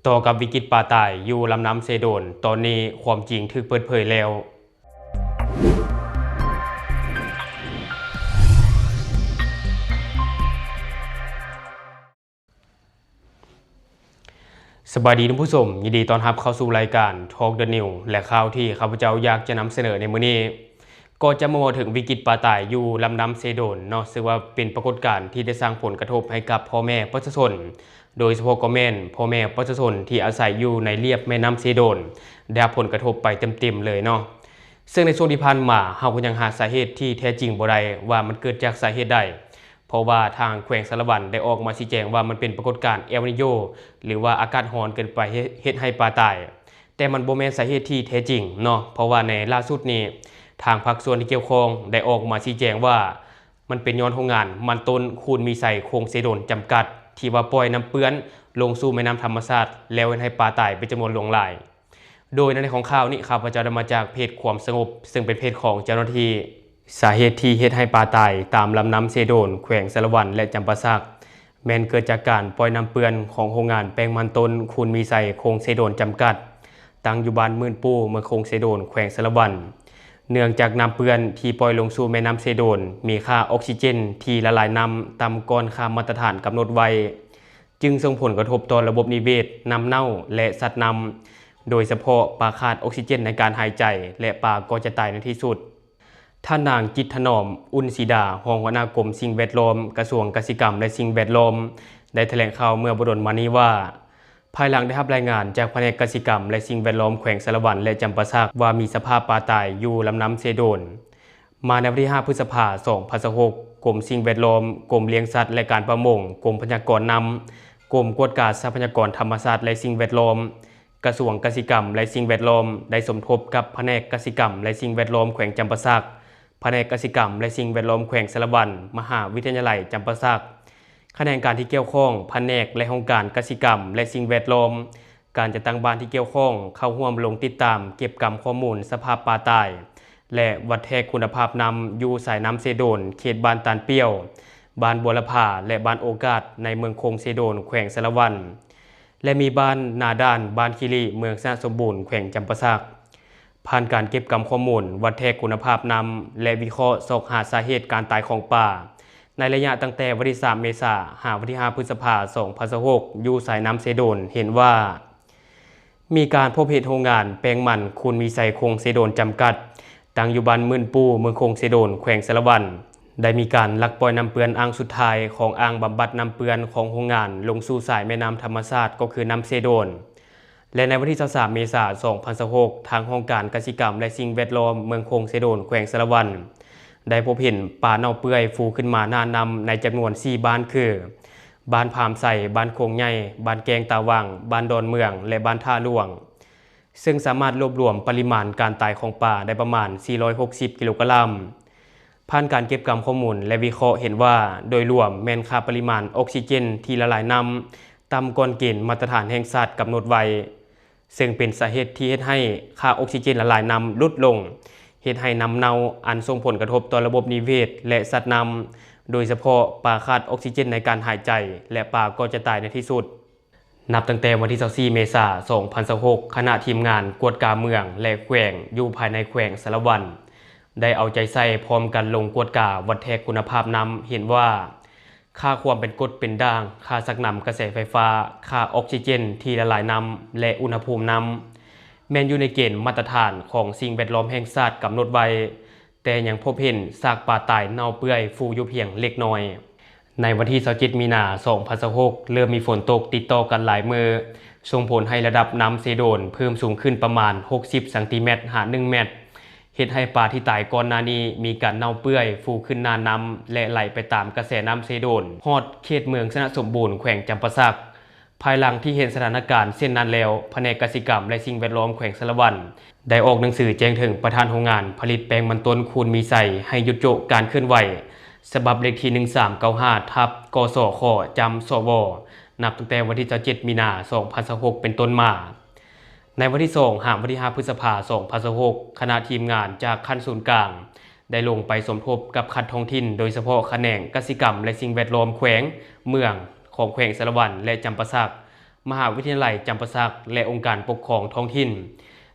ຕໍ່ກັບວິກິດປາຕາຍຢູ່ລຳນ້ຳເຊໂດນ, ຕອນນີ້ຄວາມຈິງຖືກເປີດເຜີຍແລ້ວ. ສະບາຍດີທ່ານຜູ້ຊົມ, ຍິນດີຕ້ອນຮັບເຂົ້າສູ່ລາຍການ Talk the News ແລະ ຂ່າວທີ່ຂ້າພະເຈົ້າຢາກຈະນຳສະເໜີໃນມື້ນີ້ ກໍຈະມາເວົ້າເຖິງວິກິດປາຕາຍຢູ່ລຳນ້ຳເຊໂດນເນາະ, ເຊິ່ງວ່າເປັນປາກົດການທີ່ໄດ້ສ້າງຜົນກະທົບໃຫ້ກັບພໍ່ແມ່ປະຊາຊົນ, ໂດຍສະເພາະກໍແມ່ນພໍ່ແມ່ປະຊາຊົນທີ່ອາໄສຢູ່ໃນລຽບແມ່ນ້ຳເຊໂດນ ໄດ້ຮັບຜົນກະທົບໄປເຕັມໆເລີຍເນາະ. ເຊິ່ງໃນຊ່ວງທີ່ຜ່ານມາ ເຮົາກໍຍັງຫາສາເຫດທີ່ແທ້ຈິງບໍ່ໄດ້ວ່າມັນເກີດຈາກສາເຫດໃດ, ເພາະວ່າທາງແຂວງສາລະວັນໄດ້ອອກມາຊີ້ແຈງວ່າມັນເປັນປາກົດການ El Niño ຫຼືວ່າອາກາດຮ້ອນເກີນໄປເຮັດ ເຮັດໃຫ້ປາຕາຍ, ແຕ່ມັນບໍ່ແມ່ນສາເຫດທີ່ແທ້ຈິງເນາະ, ເພາະວ່າໃນລ່າສຸດນີ້ ທາງພາກສ່ວນທີ່ກ່ຽວຂ້ອງໄດ້ອອກມາຊີ້ແຈງວ່າ ມັນເປັນຍ້ອນໂຮງງານມັນຕົ້ນຄູນມີໄຊ ໂຄງເຊໂດນ ຈຳກັດ ທີ່ວ່າປ່ອຍນ້ຳເປື້ອນລົງສູ່ແມ່ນ້ຳທຳມະຊາດ ແລ້ວເຮັດໃຫ້ປາຕາຍເປັນຈຳນວນຫຼວງຫຼາຍ. ໂດຍໃນຂອງຂ່າວນີ້ ຂ້າພະເຈົ້າໄດ້ມາຈາກເພຈຄວາມສະຫງົບ ເຊິ່ງເປັນເພຈຂອງເຈົ້າໜ້າທີ່. ສາເຫດທີ່ເຮັດໃຫ້ປາຕາຍຕາມລຳນ້ຳເຊໂດນ ແຂວງສາລະວັນ ແລະ ຈຳປາສັກ ແມ່ນເກີດຈາກການປ່ອຍນ້ຳເປື້ອນຂອງໂຮງງານແປ້ງມັນຕົ້ນຄູນມີໄຊ ໂຄງເຊໂດນ ຈຳກັດ ຕັ້ງຢູ່ບ້ານໝື່ນປູ່ ເມືອງໂຄງເຊໂດນ ແຂວງສາລະວັນ. ເນື່ອງຈາກນ້ຳເປື້ອນທີ່ປ່ອຍລົງສູ່ແມ່ນ້ຳເຊໂດນ ມີຄ່າອອກຊີເຈນທີ່ລະລາຍນ້ຳຕ່ຳກ່ອນຄ່າມາດຕະຖານກຳນົດໄວ້, ຈຶ່ງສົ່ງຜົນກະທົບຕໍ່ລະບົບນິເວດ, ນ້ຳເນົ່າ ແລະ ສັດນ້ຳ, ໂດຍສະເພາະປາຂາດອອກຊີເຈນໃນການຫາຍໃຈ ແລະ ປາກໍຈະຕາຍໃນທີ່ສຸດ. ທ່ານນາງ ຈິດຖະໜອມ ອຸ່ນສີດາ ຮອງຫົວໜ້າກົມສິ່ງແວດລ້ອມ ກະຊວງກະສິກຳ ແລະ ສິ່ງແວດລ້ອມ ໄດ້ຖະແຫຼງຂ່າວເມື່ອບໍ່ດົນມານີ້ວ່າ ພາຍຫຼັງໄດ້ຮັບລາຍງານຈາກພະແນກກະສິກຳ ແລະ ສິ່ງແວດລ້ອມ ແຂວງສາລະວັນ ແລະ ຈຳປາສັກ ວ່າມີສະພາບປາຕາຍຢູ່ລຳນ້ຳເຊໂດນ ມາໃນວັນທີຫ້າ ພຶດສະພາ ສອງພັນຊາວຫົກ, ກົມສິ່ງແວດລ້ອມ, ກົມລ້ຽງສັດ ແລະ ການປະມົງ, ກົມພະຍາກອນນ້ຳ, ກົມກວດກາຊັບພະຍາກອນທຳມະຊາດ ແລະ ສິ່ງແວດລ້ອມ, ກະຊວງກະສິກຳ ແລະ ສິ່ງແວດລ້ອມ ໄດ້ສົມທົບກັບພະແນກກະສິກຳ ແລະ ສິ່ງແວດລ້ອມ ແຂວງຈຳປາສັກ, ພະແນກກະສິກຳ ແລະ ສິ່ງແວດລ້ອມ ແຂວງສາລະວັນ, ມະຫາວິທະຍາໄລຈຳປາສັກ, ຂະແໜງການທີ່ກ່ຽວຂ້ອງ, ພະແນກ ແລະ ຫ້ອງການກະສິກຳ ແລະ ສິ່ງແວດລ້ອມ, ການຈັດຕັ້ງບ້ານທີ່ກ່ຽວຂ້ອງ ເຂົ້າຮ່ວມລົງຕິດຕາມເກັບກຳຂໍ້ມູນສະພາບປາຕາຍ ແລະ ວັດແທກຄຸນນະພາບນ້ຳຢູ່ສາຍນ້ຳເຊໂດນ ເຂດບ້ານຕານປ່ຽວ, ບ້ານບົວລະພາ ແລະ ບ້ານໂອກາດ ໃນເມືອງໂຄງເຊໂດນ ແຂວງສາລະວັນ ແລະ ມີບ້ານນາດ່ານ, ບ້ານຂີ້ລິ, ເມືອງຊະນະສົມບູນ ແຂວງຈຳປາສັກ. ຜ່ານການເກັບກຳຂໍ້ມູນ, ວັດແທກຄຸນນະພາບນ້ຳ ແລະ ວິເຄາະຊອກຫາສາເຫດການຕາຍຂອງປາ ໃນໄລຍະຕັ້ງແຕ່ວັນທີສາມ ເມສາ ຫາວັນທີຫ້າ ພຶດສະພາ ສອງພັນຊາວຫົກ ຢູ່ສາຍນ້ຳເຊໂດນ ເຫັນວ່າ ມີການພົບເຫັນໂຮງງານແປ້ງມັນຄູນມີໄຊ ໂຄງເຊໂດນ ຈຳກັດ ຕັ້ງຢູ່ບ້ານໝື່ນປູ່ ເມືອງໂຄງເຊໂດນ ແຂວງສາລະວັນ ໄດ້ມີການລັກປ່ອຍນ້ຳເປື້ອນອ່າງສຸດທ້າຍຂອງອ່າງບຳບັດນ້ຳເປື້ອນຂອງໂຮງງານລົງສູ່ສາຍແມ່ນ້ຳທຳມະຊາດ ກໍຄືນ້ຳເຊໂດນ ແລະ ໃນວັນທີຊາວສາມ ເມສາ ສອງພັນຊາວຫົກ ທາງຫ້ອງການກະສິກຳ ແລະ ສິ່ງແວດລ້ອມ ເມືອງໂຄງເຊໂດນ ແຂວງສາລະວັນ ໄດ້ພົບເຫັນປາເນົ່າເປື່ອຍຟູຂຶ້ນມາໜ້ານ້ຳໃນຈຳນວນສີ່ບ້ານຄື ບ້ານພາມໄຊ, ບ້ານໂຄງໃຫຍ່, ບ້ານແກ້ງຕາວັງ, ບ້ານດອນເມືອງ ແລະ ບ້ານທ່າຫຼວງ ເຊິ່ງສາມາດລວບລວມປະລິມານການຕາຍຂອງປາໄດ້ປະມານສີ່ຮ້ອຍຫົກສິບກິໂລກຣາມ. ຜ່ານການເກັບກຳຂໍ້ມູນ ແລະ ວິເຄາະເຫັນວ່າ ໂດຍລວມແມ່ນຄ່າປະລິມານອອກຊີເຈນທີ່ລະລາຍນ້ຳຕ່ຳກ່ອນເກນມາດຕະຖານແຫ່ງຊາດກຳນົດໄວ້, ເຊິ່ງເປັນສາເຫດທີ່ເຮັດໃຫ້ຄ່າອອກຊີເຈນລະລາຍນ້ຳຫຼຸດລົງ, ເຮັດໃຫ້ນ້ຳເນົ່າ ອັນສົ່ງຜົນກະທົບຕໍ່ລະບົບນິເວດ ແລະ ສັດນ້ຳ, ໂດຍສະເພາະປາຂາດອອກຊີເຈນໃນການຫາຍໃຈ ແລະ ປາກໍຈະຕາຍໃນທີ່ສຸດ. ນັບຕັ້ງແຕ່ວັນທີຊາວສີ່ ເມສາ ສອງພັນຊາວຫົກ ຄະນະທີມງານກວດກາເມືອງ ແລະ ແຂວງ ຢູ່ພາຍໃນແຂວງສາລະວັນ ໄດ້ເອົາໃຈໃສ່ພ້ອມກັນລົງກວດກາວັດແທກຄຸນນະພາບນ້ຳ ເຫັນວ່າ ຄ່າຄວາມເປັນກົດເປັນດ່າງ, ຄ່າຊັກນ້ຳກະແສໄຟຟ້າ, ຄ່າອອກຊີເຈນທີ່ລະລາຍນ້ຳ ແລະ ອຸນຫະພູມນ້ຳ ແມ່ນຢູ່ໃນເກນມາດຕະຖານຂອງສິ່ງແວດລ້ອມແຫ່ງຊາດກຳນົດໄວ້, ແຕ່ຍັງພົບເຫັນຊາກປາຕາຍເນົ່າເປື່ອຍຟູຢູ່ພຽງເລັກນ້ອຍ. ໃນວັນທີຊາວເຈັດ ມີນາ ສອງພັນຊາວຫົກ ເລີ່ມມີຝົນຕົກຕິດຕໍ່ກັນຫຼາຍມື້, ສົ່ງຜົນໃຫ້ລະດັບນ້ຳເຊໂດນເພີ່ມສູງຂຶ້ນປະມານຫົກສິບຊັງຕີແມັດຫາໜຶ່ງແມັດ, ເຮັດໃຫ້ປາທີ່ຕາຍກ່ອນໜ້ານີ້ມີການເນົ່າເປື່ອຍຟູຂຶ້ນໜ້ານ້ຳ ແລະ ໄຫຼໄປຕາມກະແສນ້ຳເຊໂດນ ຮອດເຂດເມືອງຊະນະສົມບູນ ແຂວງຈຳປາສັກ. ພາຍຫຼັງທີ່ເຫັນສະຖານະການເຊັ່ນນັ້ນແລ້ວ, ພະແນກກະສິກຳ ແລະ ສິ່ງແວດລ້ອມແຂວງສາລະວັນ ໄດ້ອອກໜັງສືແຈ້ງເຖິງປະທານໂຮງງານຜະລິດແປ້ງມັນຕົ້ນຄູນມີໄຊ ໃຫ້ຢຸດໂຈະການເຄື່ອນໄຫວ ສະບັບເລກທີໜຶ່ງສາມເກົ້າຫ້າ ທັບ ກສຂ ຈ້ຳ ສວ ນັບຕັ້ງແຕ່ວັນທີຊາວເຈັດ ມີນາ ສອງພັນຊາວຫົກ ເປັນຕົ້ນມາ. ໃນວັນທີສອງ ຫາວັນທີຫ້າ ພຶດສະພາ ສອງພັນຊາວຫົກ ຄະນະທີມງານຈາກຂັ້ນສູນກາງ ໄດ້ລົງໄປສົມທົບກັບຂັ້ນທ້ອງຖິ່ນ, ໂດຍສະເພາະຂະແໜງກະສິກຳ ແລະ ສິ່ງແວດລ້ອມແຂວງ, ເມືອງ ຂອງແຂວງສາລະວັນ ແລະ ຈຳປາສັກ, ມະຫາວິທະຍາໄລຈຳປາສັກ ແລະ ອົງການປົກຄອງທ້ອງຖິ່ນ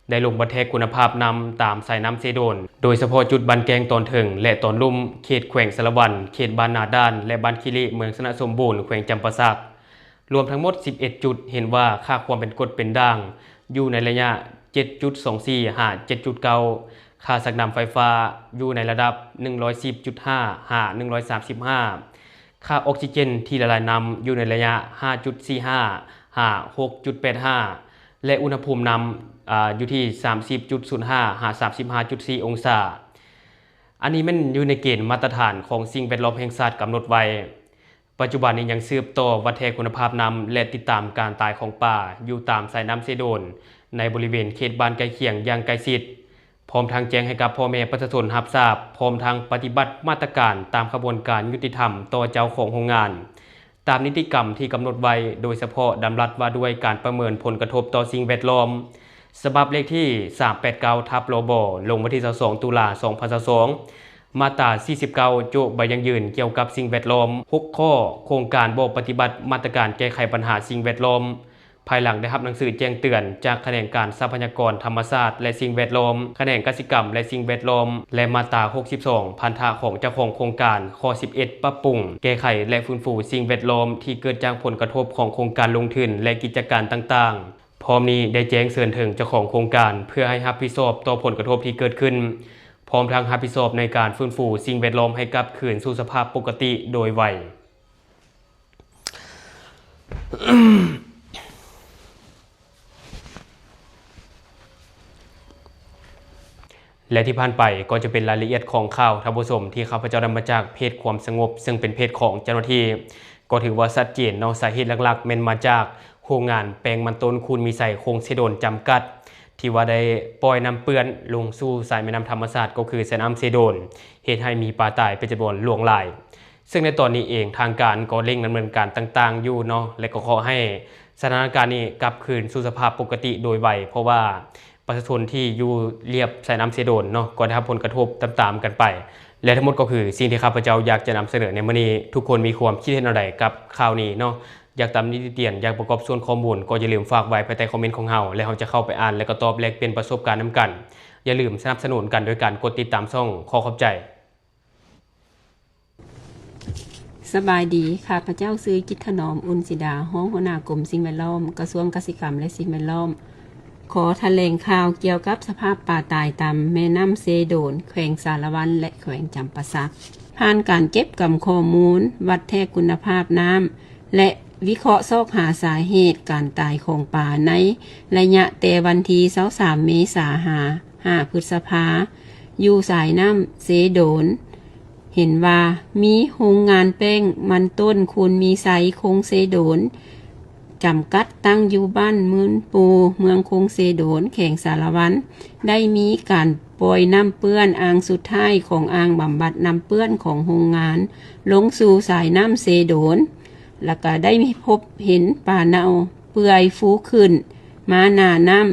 ໄດ້ລົງວັດແທກຄຸນນະພາບນ້ຳຕາມສາຍນ້ຳເຊໂດນ, ໂດຍສະເພາະຈຸດບ້ານແກ້ງຕອນເທິງ ແລະ ຕອນລຸ່ມ ເຂດແຂວງສາລະວັນ, ເຂດບ້ານນາດ້ານ ແລະ ບ້ານຂີ້ເລະ ເມືອງຊະນະສົມບູນ ແຂວງຈຳປາສັກ. ລວມທັງໝົດສິບເອັດຈຸດ ເຫັນວ່າຄ່າຄວາມເປັນກົດເປັນດ່າງຢູ່ໃນໄລຍະເຈັດຈຸດສອງສີ່ ຫາ ເຈັດຈຸດເກົ້າ, ຄ່າຊັກນ້ຳໄຟຟ້າຢູ່ໃນລະດັບໜຶ່ງຮ້ອຍສິບຈຸດຫ້າ ຫາ ໜຶ່ງຮ້ອຍສາມສິບຫ້າ, ຄ່າອົກຊີເຈນທີ່ລະລາຍນ້ຳຢູ່ໃນໄລຍະຫ້າຈຸດສີ່ຫ້າ ຫາ ຫົກຈຸດແປດຫ້າ ແລະ ອຸນຫະພູມນ້ຳ ອາ ຢູ່ທີ່ສາມສິບຈຸດສູນຫ້າ ຫາ ສາມສິບຫ້າຈຸດສີ່ອົງສາ. ອັນນີ້ແມ່ນຢູ່ໃນເກນມາດຕະຖານຂອງສິ່ງແວດລ້ອມແຫ່ງຊາດກຳນົດໄວ້. ປັດຈຸບັນນີ້ຍັງສືບຕໍ່ວັດແທກຄຸນນະພາບນ້ຳ ແລະ ຕິດຕາມການຕາຍຂອງປາຢູ່ຕາມສາຍນ້ຳເຊໂດນ ໃນບໍລິເວນເຂດບ້ານໃກ້ຄຽງຢ່າງໃກ້ຊິດ, ພ້ອມທັງແຈ້ງໃຫ້ກັບພໍ່ແມ່ປະຊາຊົນຮັບຊາບ, ພ້ອມທັງປະຕິບັດມາດຕະການຕາມຂະບວນການຍຸຕິທຳຕໍ່ເຈົ້າຂອງໂຮງງານ ຕາມນິຕິກຳທີ່ກຳນົດໄວ້, ໂດຍສະເພາະດຳລັດວ່າດ້ວຍການປະເມີນຜົນກະທົບຕໍ່ສິ່ງແວດລ້ອມ ສະບັບເລກທີສາມແປດເກົ້າ ທັບ ລບ ລົງວັນທີຊາວສອງ ຕຸລາ ສອງພັນຊາວສອງ, ມາດຕາສີ່ສິບເກົ້າ ໂຈະໃບຢັ້ງຢືນກ່ຽວກັບສິ່ງແວດລ້ອມ ຫົກຂໍ້, ໂຄງການບໍ່ປະຕິບັດມາດຕະການແກ້ໄຂບັນຫາສິ່ງແວດລ້ອມ ພາຍຫຼັງໄດ້ຮັບໜັງສືແຈ້ງເຕືອນຈາກຂະແໜງການຊັບພະຍາກອນທຳມະຊາດ ແລະ ສິ່ງແວດລ້ອມ, ຂະແໜງກະສິກຳ ແລະ ສິ່ງແວດລ້ອມ ແລະ ມາດຕາຫົກສິບສອງ ພັນທະຂອງເຈົ້າຂອງໂຄງການ, ຂໍ້ສິບເອັດ ປັບປຸງ, ແກ້ໄຂ ແລະ ຟື້ນຟູສິ່ງແວດລ້ອມທີ່ເກີດຈາກຜົນກະທົບຂອງໂຄງການລົງທຶນ ແລະ ກິດຈະການຕ່າງໆ. ພ້ອມນີ້ໄດ້ແຈ້ງເຊີນເຖິງເຈົ້າຂອງໂຄງການ ເພື່ອໃຫ້ຮັບຜິດຊອບຕໍ່ຜົນກະທົບທີ່ເກີດຂຶ້ນ, ພ້ອມທັງຮັບຜິດຊອບໃນການຟື້ນຟູສິ່ງແວດລ້ອມໃຫ້ກັບຄືນສູ່ສະພາບປົກກະຕິໂດຍໄວ. ແລະ ທີ່ຜ່ານໄປກໍຈະເປັນລາຍລະອຽດຂອງຂ່າວທ່ານຜູ້ຊົມ ທີ່ຂ້າພະເຈົ້ານຳມາຈາກເພຈຄວາມສະຫງົບ, ເຊິ່ງເປັນເພຈຂອງເຈົ້າໜ້າທີ່. ກໍຖືວ່າຊັດເຈນເນາະ, ສາເຫດຫຼັກໆແມ່ນມາຈາກໂຮງງານແປ້ງມັນຕົ້ນຄູນມີໄຊ ຄົງເຊໂດນ ຈຳກັດ ທີ່ວ່າໄດ້ປ່ອຍນ້ຳເປື້ອນລົງສູ່ສາຍແມ່ນ້ຳທຳມະຊາດ ກໍຄືສາຍນ້ຳເຊໂດນ, ເຮັດໃຫ້ມີປາຕາຍເປັນຈຳນວນຫຼວງຫຼາຍ. ເຊິ່ງໃນຕອນນີ້ເອງ ທາງການກໍເລັ່ງດຳເນີນການຕ່າງໆຢູ່ເນາະ ແລະ ກໍຂໍໃຫ້ສະຖານະການນີ້ກັບຄືນສູ່ສະພາບປົກກະຕິໂດຍໄວ, ເພາະວ່າປະຊາຊົນທີ່ຢູ່ລຽບສາຍນ້ຳເຊໂດນເນາະ ກໍໄດ້ຮັບຜົນກະທົບຕາມໆກັນໄປ. ແລະ ທັງໝົດກໍຄືສິ່ງທີ່ຂ້າພະເຈົ້າຢາກຈະນຳສະເໜີໃນມື້ນີ້. ທຸກຄົນມີຄວາມຄິດເຫັນແນວໃດກັບຂ່າວນີ້ເນາະ? ຢາກຕຳໜິຕິຕຽນ, ຢາກປະກອບສ່ວນຂໍ້ມູນ ກໍຢ່າລືມຝາກໄວ້ພາຍໃຕ້ຄອມເມັນຂອງເຮົາ ແລະ ເຮົາຈະເຂົ້າໄປອ່ານ ແລະ ກໍຕອບແລກປ່ຽນປະສົບການນຳກັນ. ຢ່າລືມສະໜັບສະໜູນກັນໂດຍການກົດຕິດຕາມຊ່ອງ. ຂໍຂອບໃຈ. ສະບາຍດີ, ຂ້າພະເຈົ້າຊື່ ຈິດຖະໜອມ ອຸ່ນສີດາ, ຮອງຫົວໜ້າກົມສິ່ງແວດລ້ອມ, ກະຊວງກະສິກຳ ແລະ ສິ່ງແວດລ້ອມ. ຂໍຖະແຫຼງຂ່າວກ່ຽວກັບສະພາບປາຕາຍຕາມແມ່ນ້ຳເຊໂດນ, ແຂວງສາລະວັນ ແລະ ແຂວງຈຳປາສັກ. ຜ່ານການເກັບກຳຂໍ້ມູນ, ວັດແທກຄຸນນະພາບນ້ຳ ແລະ ວິເຄາະຊອກຫາສາເຫດການຕາຍຂອງປາໃນໄລຍະແຕ່ວັນທີຊາວສາມ ເມສາ ຫາ ຫ້າ ພຶດສະພາ ຢູ່ສາຍນ້ຳເຊໂດນ, ເຫັນວ່າມີໂຮງງານແປ້ງມັນຕົ້ນຄູນມີໄຊ ຄົງເຊໂດນ ຈຳກັດ ຕັ້ງຢູ່ບ້ານໝື່ນປູ່ ເມືອງຄົງເຊໂດນ ແຂວງສາລະວັນ ໄດ້ມີການປ່ອຍນ້ຳເປື້ອນອ່າງສຸດທ້າຍຂອງອ່າງບຳບັດນ້ຳເປື້ອນຂອງໂຮງງານ ລົງສູ່ສາຍນ້ຳເຊໂດນ ແລ້ວກະໄດ້ພົບເຫັນປາເນົ່າເປື່ອຍຟູຂຶ້ນມາໜ້ານ້ຳ.